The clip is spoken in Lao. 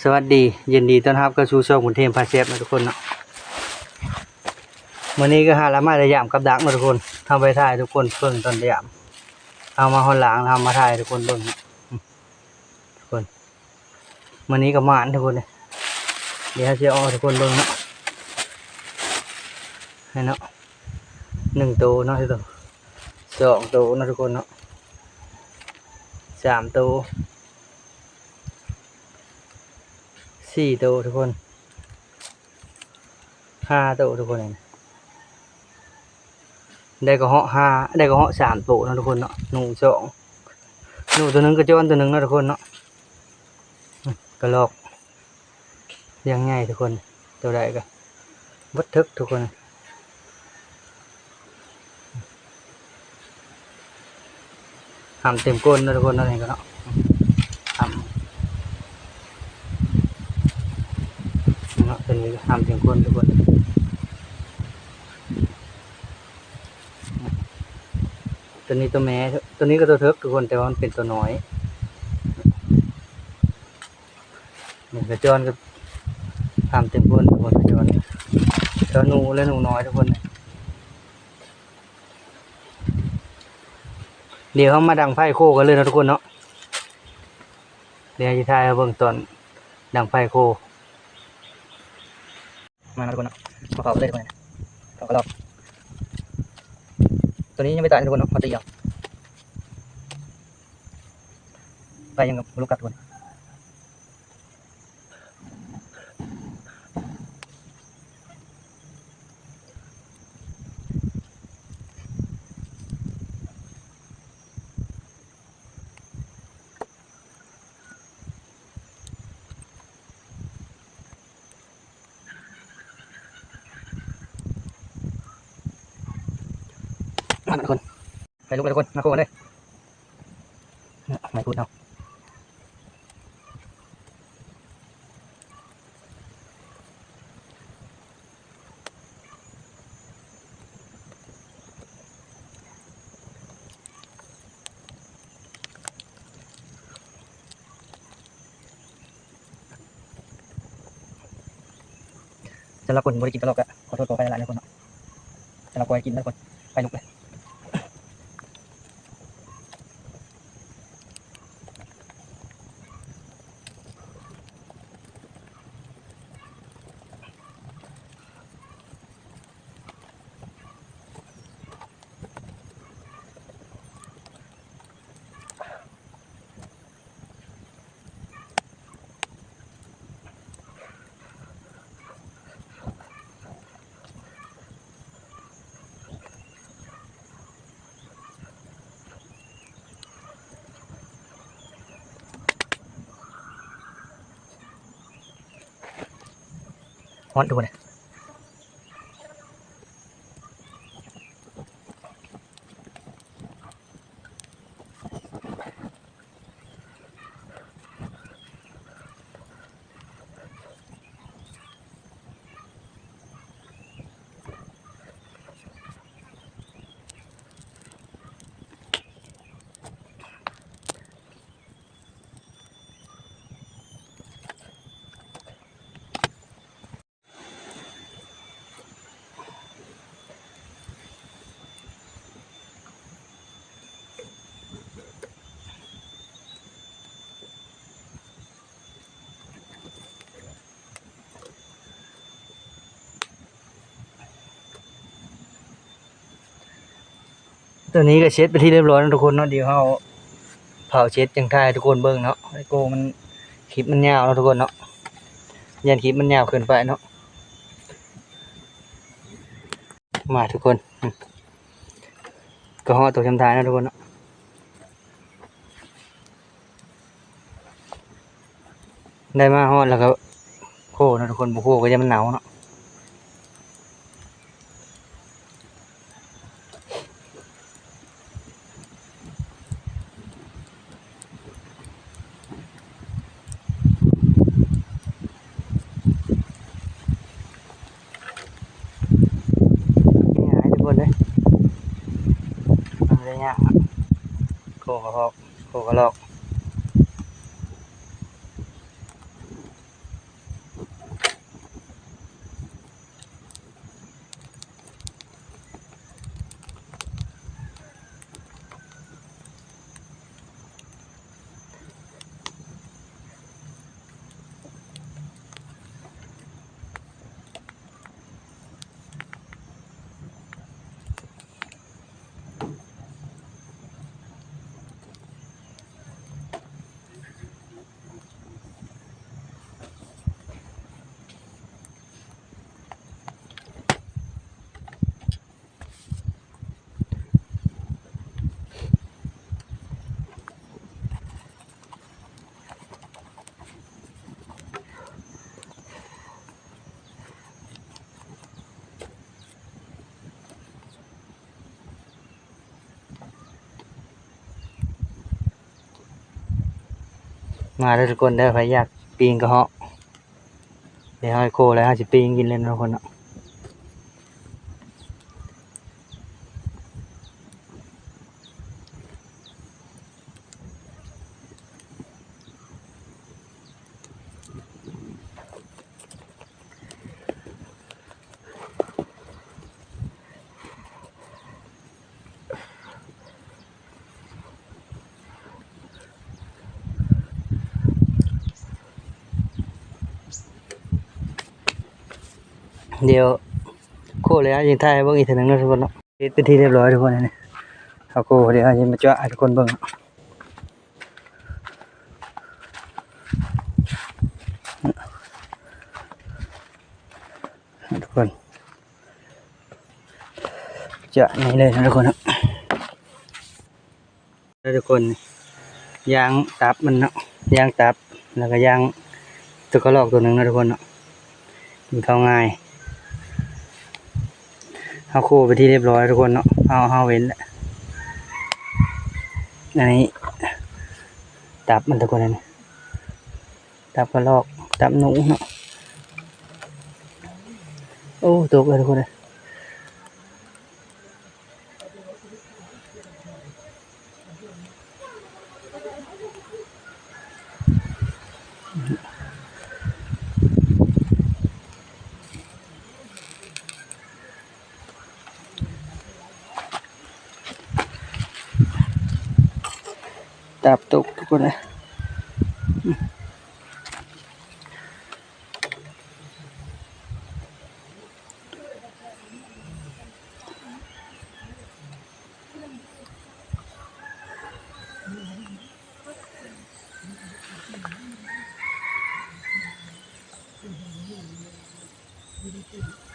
ສະຫວັດດີ ຍິນດີຕ້ອນຮັບເຂົ້າສູ່ຊ່ອງບຸນເທມພາແຊບເນາະທຸກຄົນເນາະ. ມື້ນີ້ກໍຫາລະມາໄດ້ຢາມກັບດັກເນາະທຸກຄົນ. ເຮົາໄປຖ່າຍໃຫ້ທຸກຄົນເບິ່ງຕອນໄດ້ຢາມ. ເຮົາມາຮອດຫຼັງ ເຮົາມາຖ່າຍໃຫ້ທຸກຄົນເບິ່ງເນາະ ອືມ ທຸກຄົນ. ມື້ນີ້ກໍໝານທຸກຄົນເດ້. ດຽວເຮົາຊິເອົາໃຫ້ທຸກຄົນເບິ່ງເນາະ. ໃຫ້ເນາະ ໜຶ່ງໂຕເນາະ ສອງໂຕເນາະທຸກຄົນເນາະ ສາມໂຕ ສີ່ໂຕທຸກຄົນ ຫ້າໂຕທຸກຄົນ. ໄດ້ກະເຫາະຫ້າ ໄດ້ກະເຫາະສາມໂຕເນາະທຸກຄົນເນາະ ໜູສອງ ໜູໂຕໜຶ່ງ ກະຈອນໂຕໜຶ່ງເນາະທຸກຄົນເນາະ. ກະລອກ ຢ່າງໃຫຍ່ທຸກຄົນ ໂຕໃດກະເບິດເຖິກທຸກຄົນ. ຫຳເຕັມກົ້ນເນາະທຸກຄົນເນາະ ນີ້ກະເນາະ ຫຳເນາະ ໂຕນີ້ຫຳເຕັມກົ້ນທຸກຄົນ. ໂຕນີ້ໂຕແມ່ ໂຕນີ້ກະໂຕເຖິກທຸກຄົນ ແຕ່ວ່າມັນເປັນໂຕນ້ອຍ. ນີ້ກະຈອນກະຫຳເຕັມກົ້ນທຸກຄົນ ກະຈອນ ກະໜູ ແລະ ໜູນ້ອຍທຸກຄົນ. ດຽວເຮົາມາດັງໄຟໂຄກັນເລີຍເນາະທຸກຄົນເນາະ. ດຽວຊິຖ່າຍໃຫ້ເບິ່ງຕອນດັງໄຟໂຄ. ມາເນາະທຸກຄົນເນາະ ມາເຜົາເລີຍທຸກຄົນ ເຜົາກະລອກ. ໂຕນີ້ຍັງບໍ່ຕາຍເນາະທຸກຄົນເນາະ ເຮົາຕີເອົາ ໄຟຍັງບໍ່ລຸກກັບທຸກຄົນ. ມາທຸກຄົນ ໄຟລຸກແລ້ວທຸກຄົນ ມາໂຄກັນເລີຍ ໄມ້ຂູດເຮົາ. ສຳລັບຄົນບໍ່ໄດ້ກິນກະລອກກະຂໍໂທດຂໍອະໄພຫຼາຍໆເນາະທຸກຄົນເນາະ. ສຳລັບຂ້ອຍກິນແລ້ວທຸກຄົນ ໄຟລຸກເລີຍ. ຮ້ອນທຸກຄົນເອີຍ. ໂຕນີ້ກະເສັດເປັນທີ່ຮຽບຮ້ອຍເນາະທຸກຄົນເນາະ. ດຽວເຮົາເຜົາເສັດຈັ່ງຖ່າຍໃຫ້ທຸກຄົນເບິ່ງເນາະ. ໂກມັນ ຄລິບມັນຍາວເນາະທຸກຄົນເນາະ. ຢ້ານຄລິບມັນຍາວເກີນໄປເນາະ. ມາທຸກຄົນ ກະຮອດໂຕສຸດທ້າຍເນາະທຸກຄົນເນາະ. ໄດ້ມາຮອດແລ້ວກະໂຄເນາະທຸກຄົນ ບໍ່ໂຄກະຢ້ານມັນເນົ່າເນາະ. ງ່າຍທຸກຄົນເອີຍ ມັນບໍ່ໄດ້ຍາກເນາະ. ໂຄກະຮອກ ໂຄກະລອກ. ມາເດີທຸກຄົນເດີ ໃຜຢາກປີ້ງກະເຫາະ ດຽວເຮົາໂຄແລ້ວເຮົາຊິປີ້ງກິນເລີຍເນາະທຸກຄົນເນາະ. ດຽວໂຄແລ້ວຈຶ່ງຖ່າຍໃຫ້ເບິ່ງອີກເທື່ອໜຶ່ງເນາະທຸກຄົນເນາະ. ເຮັດເປັນທີ່ຮຽບຮ້ອຍທຸກຄົນ ອັນນີ້ເຮົາໂຄ ດຽວເຮົາຊິມາເຈາະໃຫ້ທຸກຄົນເບິ່ງ ທຸກຄົນ ຈະນີ້ເລີຍນະທຸກຄົນເນາະ ເດີທຸກຄົນ ຢ່າງຕັບມັນເນາະ ຢ່າງຕັບ ແລ້ວກະຢ່າງຕົວກະລອກຕົວໜຶ່ງນະທຸກຄົນເນາະ ກິນເຂົ້າງ່າຍ. ເຮົາໂຄເປັນທີ່ຮຽບຮ້ອຍທຸກຄົນເນາະ ເຮົາ ເຮົາເວັ້ນລະ ອັນນີ້ຕັບມັນທຸກຄົນ ອັນນີ້ ຕັບກະລອກ ຕັບໜູເນາະ. ໂອ້ ຕົກແລ້ວທຸກຄົນເອີຍ ຕັບຕົກທຸກຄົນເອີຍ. ບໍ່ໄດ້ກິນ